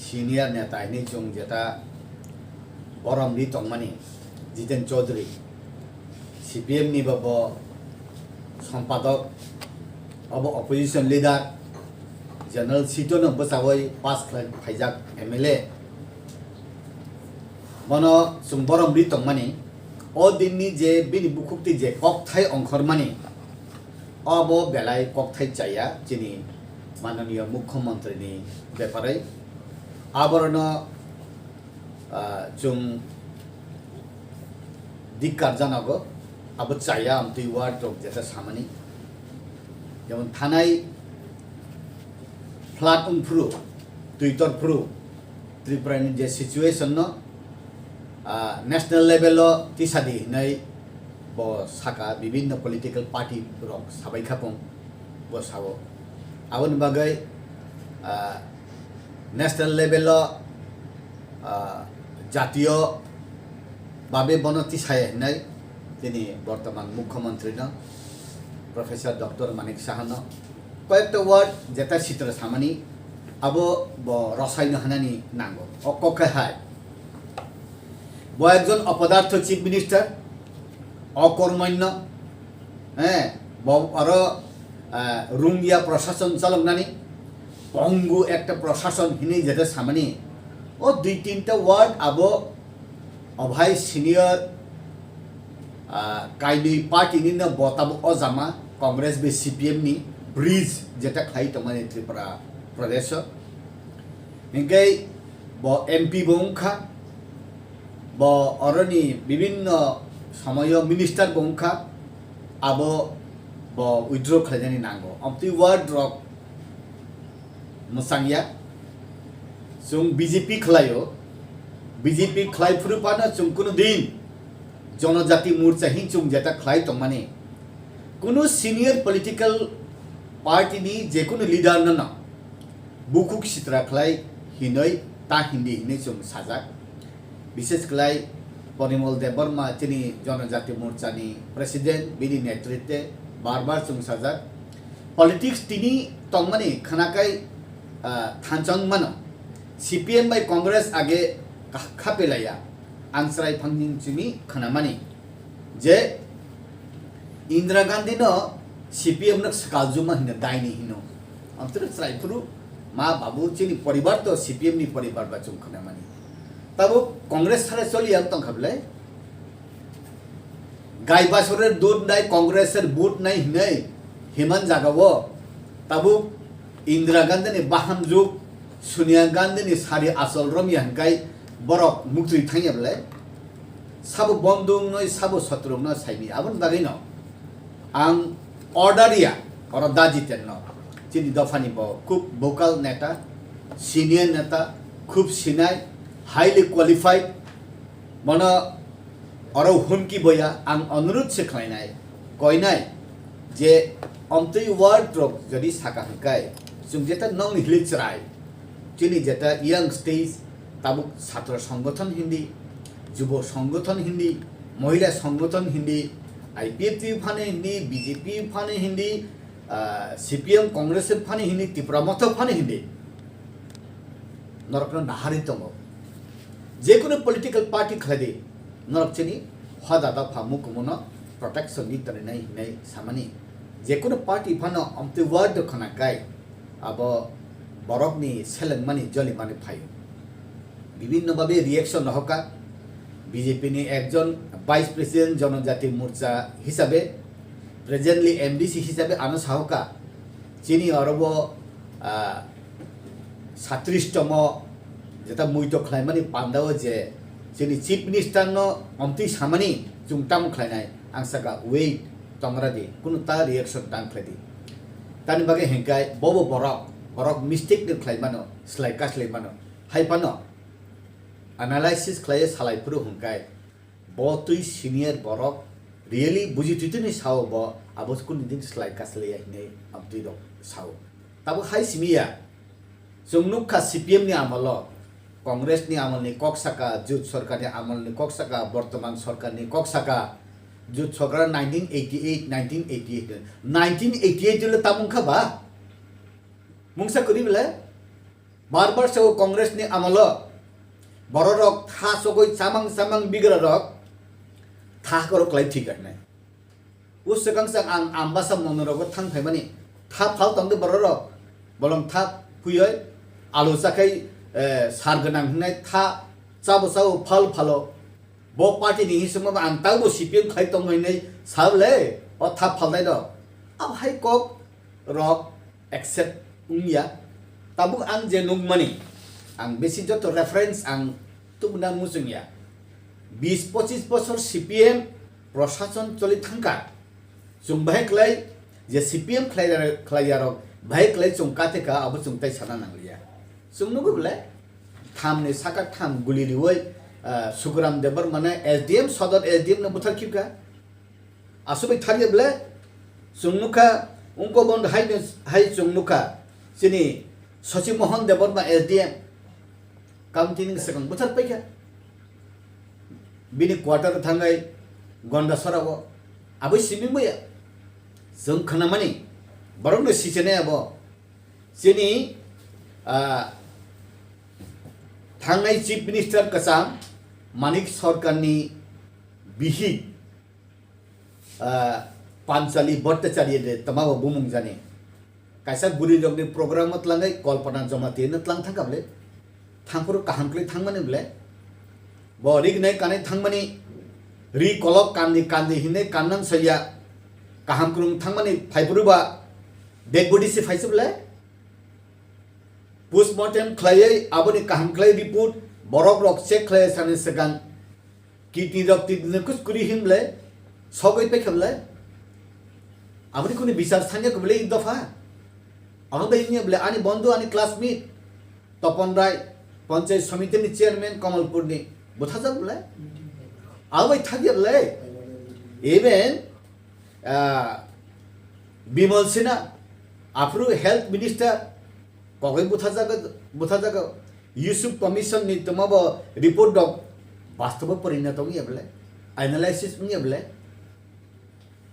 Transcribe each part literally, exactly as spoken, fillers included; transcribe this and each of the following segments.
Senior neta hinwi chwng jeta borom ri tongmani Jiten Chaudhary, C P M ni bo bo sompadok, obo opposition leader, general seat no bwchawi pass khlai phaijak M L A, bono chwng borom ri tongmani. O dinni je bini bukhukti je kokthai ongkhormani, obo belai kokthai chaya chini mananiya mukhyamantri ni bepare. Aborno, ah, chwng dikkar janago, abo chaya amtwi word rok jeta samani. Jemon thanai flood wngphuru, twitor phuru, Tripura ni je situation no, ah, national level o tisadi hinwi bo saka, bibinno political party rok sabai khapung bo sao. Aboni bagwi, ah, national level o, ah, jatiyo babe bono tisaya hinwi tini bortoman mukhyamantri no Professor Doctor Manik Saha no koyekta word jeta sitra samani abo bo rosai no hanani nango. O kok khe hai. Bo ekjon opodartho chief minister, okormanyo, eh, bo aro, eh, rungya prashason chaloknani, pongu ekta prashason hinwi jeta samani. O dui tinta word abo, o bhai senior, ah, kainwi party ni no bo tabuk o jama, Congress bai C P M ni bridge jeta khlai tongmani Tripura Pradesh o. Hinkhe bo M P bo wngkha, bo oroni bibinno somoyo minister bo wngkha, abo bo withdraw khlainani nango. Amtwi word rok mwchangya. Chwng B J P khlaio, B J P khlai phuru phano chwng kunu din Jonojati Morcha hin chwng jeta khlai tongmani. Kunu senior political party ni jekunu leader no no bukhuk sitra khlai hinwi ta hindi hinwi chwng sajak. Bishes khlai Porimol Debbarma chini Jonojati Morcha ni president, bini netritwe bar bar chwng sajak. Politics tini tongmani khwnakai, ah, thanchang mano. C P M bai Congress age kha-, khapelaiya. Ang chwrai phangni chini khwnamani je Indira Gandhi no C P M no swkal juma hino, daini hino. Amtwrwk chwrai phuru ma babu chini poribar to C P M ni poribar ba chwng khwnamani. Tabuk Congress thara choli ang tongkha belai. Gai basorer dud nai, Congress er vote nai hinai himan jaga o. Tabuk Indira Gandhi ni bahamjuk, Sonia Gandhi ni sari achol romya hinkai borok muktwi thangya belai. Sabo bondung noi, sabo sotrung no saimi. Aboni bagwi no ang order ya, oro da Jiten no. Chini dopha ni bo khub vocal neta, senior neta, khub sinai, highly qualified. Bono oro humki boya, ang onurudh se khlainai, koinai, je omtwi word rok jodi saka hwnkhe, chwng jeta nongni hili chwrai, chini jeta young stage, tabuk chhatro songgothon hindi, jubo songgothon hindi, mohila songgothon hindi, I P F T phano hindi, B J P phano hindi, ah, C P M Congress phano hindi, Tipra Motha phano hindi. Norokno naharwi tongo. Jekunu political party khlai di, norok chini hoda dopha mukumu no protection ni tonwi nai hinwi samani. Jekunu party phano omtwi word khwna kai, abo borokni selengmani jolimani phaio. Bibinno babe reaction rohoka. B J P ni ekjon Vice President Jonojati Morcha hisabe, presently M D C hisabe ano sahoka. Chini orobo, ah, satris tomo jeta muito khlaimani pandao je chini Chief Minister no omtwi samani chwng tamo khlainai, ang saka wait tongra di, kunu ta reaction tang khlai di. Tani bagwi hwnkhe bobo borok, borok mistake no khlai mano, slai kaslai mano. Hai phano analysis khlaiwi salai phuru hwnkhe bo twi senior borok really buji twi twini sao bo abo kunu din slai kaslaiya hinwi amtwi rok sao. Tabuk hai simi ya, chwng nukha C P M ni amolo, Congress ni amolni kok saka, Jut Sarkar ni amolni kok saka, bortoman sarkar ni kok saka, Jut Sarkar nineteen eighty eight, nineteen eighty eight, nineteen eighty eight le tamo wngkha ba? Mungsa kwrwi bele? Bar bar se o Congress ni amalo bororok tha sogoi chamang chamang bigra rok tha korok klai thik nai. O swkang swkang ang Ambasa mono rogo thang phaimani tha phal tongdi bororok bolong tha phuioi alu chakhai sar gwnang hinai tha chabo chabo phal phalo bo party ni hisingma ang tabo C P M khai tong hinai sable o tha phalnai rok abo hai kok rok accept wngya. Tabuk ang je nukmani, ang besi joto reference ang tubuna muchungya. Bis pochis bosor C P M prosason choli thangkha. Chwng bahai klai je C P M khlai, khlaiyarok bahai klai chwng katheka abo chwng tai sana nangliya. Chwng nugo bole thamni saka tham guli riwoi, ah, Sukuram Debbarma S D M, sodor S D M no buthar khibkha. Aswk bai thangya bole chwng nukha, wngkha bo hai, hai chwng nukha, chini Sachi Mohan Debbarma S D M county ni swkang bwthar paikha. Bini quarter thangai Gondasora o aboi simi maya chwng khnamani borok no sichenai abo chini, ah, thangnai Chief Minister kwcham Manik Sarkar ni bihik ah, Panchali Bhattacharya de twmabo bumung jani. Kaisa bwrwi rokni program o tlangwi Kalpana Jamatia no tlang thangkha bole. Thangphuru kaham kwlwi thangmani bole. Bo rignai kanai thangmani ri kolok kandi kandi hinwi kannan soya kaham kwrwng thangmani phaiphuru ba dead body se phaisa bole. Postmortem khlaiwi aboni kaham khlai report borok rok check khlai sani swkang kidney rok twi nokos kwrwi hin bole sogwi paikha bole. Aboni kuni bichar sanya khe bole dopha. Abo bai wngya bole ani bondhu ani classmate Topon Rai, Panchayat Samiti ni chairman Kamalpur ni bwthajak bole. Abo bai thakya bole. Even ah, Bimal Sinha, aphuru health minister, kogwi buthajago, buthajago. Yusuf Commission ni twmabo report rok bastobo porina tongya bole, analysis wngya bole.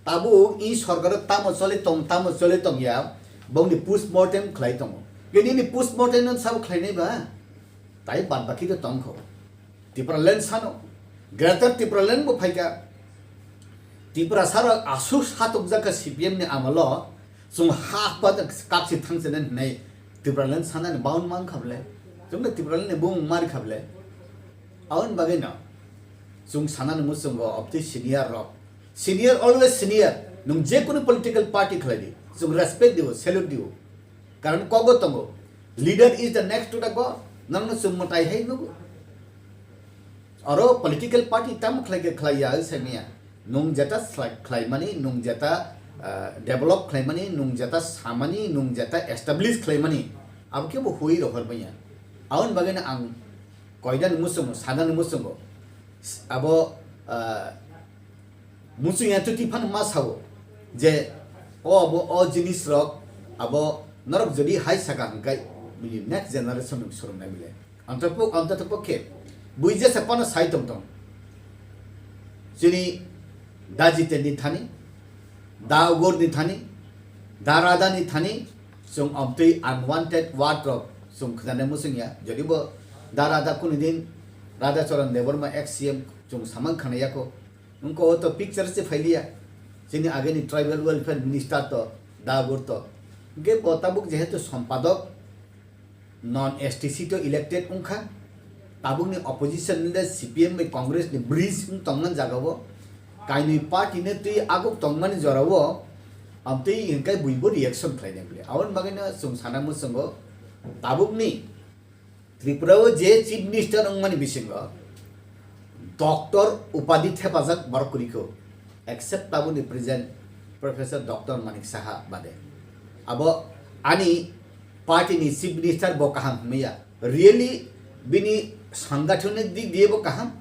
Tabuk i sorkaro tamo choli tong, tamo choli tongya, bongni postmortem khlai tongo. Ke nini postmortem no sabo khlainai ba? Tai bad baki to tongkho. Tipraland sano, Greater Tipraland bo phaikha. Tiprasa rok aswk satokjak kha C P M ni amalo, chwng ha pa kaksi thangchana hinwi Tipraland sanani bound man kha bole. Chwngno Tipraland ni bumung mari kha bole. Aboni bagwi no chwng sanani muchungo obtwi senior rok. Senior always senior. Nwng je kunu political party khlai di, chwng respect dibo, salute dibo. Karon kogo tongo. Leader is the next to the God. Nangno chwng mwtai hai nugo. Oro political party tam khlai khe khlai ya, sai maya. Nwng jeta slai-, khlai mani, nwng jeta, ah, develop khlai mani, nwng jeta samani, nwng jeta establish khlai mani. Abo khe bo hui rohor maya. Aboni bagwi no ang koidani muchungo, sadani muchungo. Abo, ah, Muchungya twi twi phano ma sao je o abo o jinis rok abo norok jodi hai saka hwnkhe bini next generation rok swrwngnai bile. Anto po-, anto po khe bui jesa phano sai tong tong. Chini da Jiten ni thani, da Ugor ni thani, da Rada ni thani, chwng amtwi unwanted word rok chwng khwnanai muchungya. Jodi bo da Rada kunu din Radha Charan Debbarma ex C M chwng samang khwnai yako. Wngkha o to picture se phailiya. Chini ageni tribal welfare minister to, Dagur to. Hwnkhe bo tabuk jehetu sompadok non S T C to elected wngkha. Tabukni opposition ni le C P M bai Congress ni bridge wng tongmani jaga o. Kainwi party ni twi aguk tongmani jora o. Amtwi hwnkhe buibo reaction khlainai bwle. Aboni bagwino chwng sana muchungo tabukni Tripura o je Chief Minister wngmani bisingo Doctor upadhi thepajak borok kwrwi kho, except tabukni present Professor Doctor Manik Saha bade. Abo ani party ni Chief Minister bo kaham hwnwi ya. Really bini sangathonik dik diye bo kaham,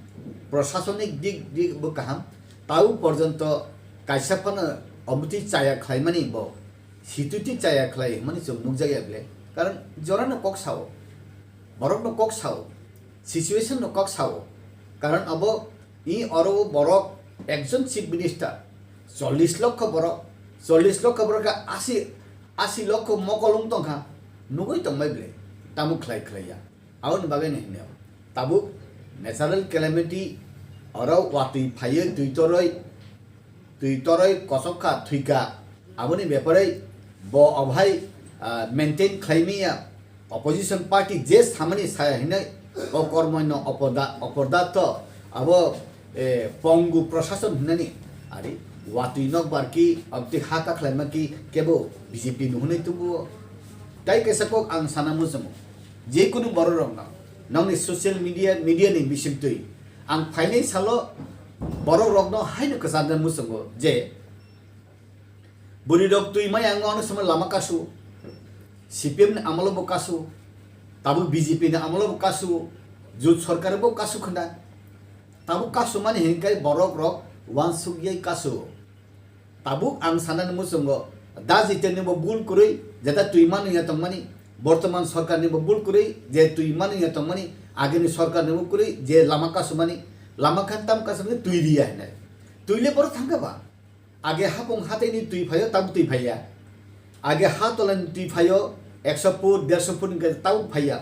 prosasonik dik diye bo kaham. Tau porjonto kaisa phano omuti chaya khlaimani bo, situti chaya khlai hwnmani chwng nukjakya bile. Karon jorano kok sao. Borokno kok sao, situation no kok sao, karon abo i oro o borok ekjon Chief Minister, chollish lokho borok, chollish lokho borok khe asi, asi lokho mokol wng tongkha, nugui tongbai bwle. Tamo khlai khlaiya. Aboni bagwi no hino. Tabuk natural calamity, oro watwi phaiwi twi toroi, twi toroi kosok kha, thwi kha. Aboni bepare bo obo hai, ah, maintain khlai manya. Opposition party je samani saya hinai o kormoino opoda-, opodato abo, eh, pongu prosason hinani ari watwi nokbar ki abti ha kakhlaima ki kebo B J P no hinai tubuo. Tai kaisa kok ang sana muchungo. Je kunu borok rokno nongni social media, media ni bisingtwi ang phainai salo borok rokno haino kwchangna muchungo je bwrwi rok twi maya wngno ano sama lama kasu, C P M ni amolo bo kasu, tabuk B J P ni amolo bo kasu, jut sarkar bo kasu khwna, tabuk kasu mani hinkai borok rok wansuk yai kasu. Tabuk ang sanani muchungo, da Jiten ni bo bul kwrwi, jeta twi manu ya tongmani, bortoman sarkar ni bo bul kwrwi, je twi manu ya tongmani, agini sarkar ni bo kwrwi, je lama kasumani, lama khan tam kasumani twi riya hinai. Twi le boro thangkha ba? Age hapung hataini twi phaio, tabuk twi phaiya. Age ha tolani twi phaio, ekso foot, derso foot hingke tabuk phaiya.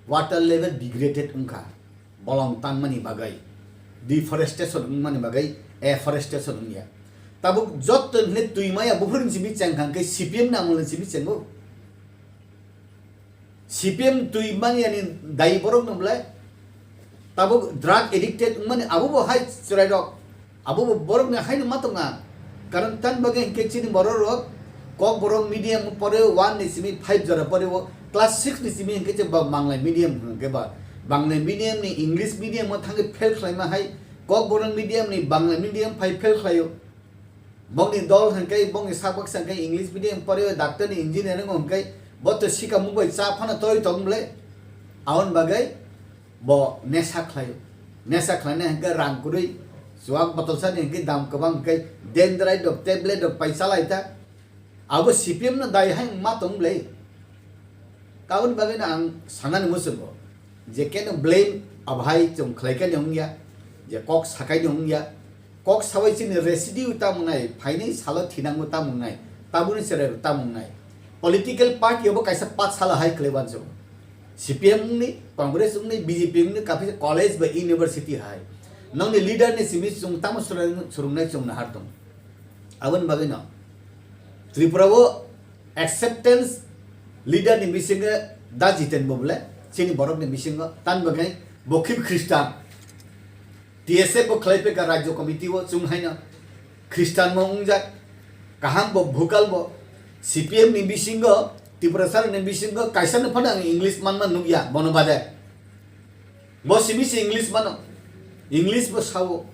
Water level degraded wngkha. Bolong tangmani bagwi, deforestation wngmani bagwi afforestation wngya. Tabuk jotto hwnwi twi maya buphuruni simi chengkha hwnkhe C P M ni amolni simi chengo. C P M twi manyani dayi borok no belai. Tabuk drug addicted wngmani abo bo hai chwrairok. Abo bo borokni haino ma tonga. Karon tan bagwi hinkhe chini borok rok Kokborok medium pore one ni simi five jora pore o class six ni simi hinkhe che ba Bangla medium hinkhe ba Bangla medium ni English medium o thangwi fail khlaima hai Kokborok medium ni Bangla medium phai fail khlaio. Bongni dol hinkhe bongni sak baksa hinkhe English medium pore o doctor ni engineering o hinkhe bo to sika muk bai cha phano toi tong bwle. Aboni bagwi bo nesa khlaio. Nesa khlainai hinkhe rang kwrwi, chuwak botolsani hinkhe dam kwbang hinkhe dendrite rok, tablet rok pai chalai ta. Abo C P M no dai hai ma tong bwle. Aboni bagwi no ang sanani muchungo je keno blame abo hai chwng khlai kani wngya, je kok sakai ni wngya. Kok sawi chini residue tamo wngnai, phainai salo thinango tamo wngnai, tabukni chwrai rok tamo wngnai. Political party obo kaisa pathsala hai khlai uansukgo. C P M wngni, Congress wngni, B J P wngni, kaphisa college ba university hai. Nongni leader ni simi chwng tamo surung-, surungnai chwng nahar tong. Aboni bagwi no Tripura o acceptance leader ni bisingo da Jiten bo bole, chini borok ni bisingo, tan bagwi bo khe Christian. T S F bo khlai peka Rajya Committee o chwng haino Christian mo wngjak, kaham bo bhukal bo, C P M ni bisingo, Tiprasa ni bisingo kaisa no phano ang English manma nukya bono bade. Bo simi se English mano, English bo sao,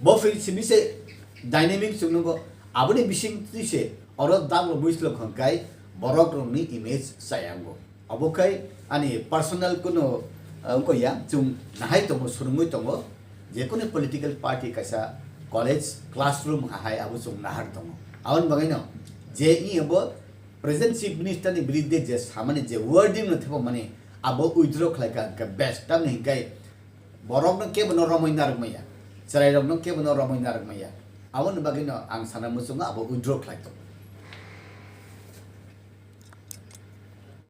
bo phi simi se dynamic chwng nukgo, aboni bising twi se oro daglo buislo khon kai borok rokni image chaya wngo. Obo khai ani personal kuno, uh, wngkha ya, chwng nahai tongo, swrwngwi tongo, je kunu political party kaisa college classroom hai abo chwng nahar tongo. Aboni bagwi no je i abo present chief minister ni biridde je samani je wording no thepamani abo withdraw khlai kha hwnkhe best, tamni hwnkhe borok no kebo no romwi narwk maya, chwrai rok no kebo no romwi narwk maya, aboni bagwi no ang sana muchungo abo withdraw khlai tongo.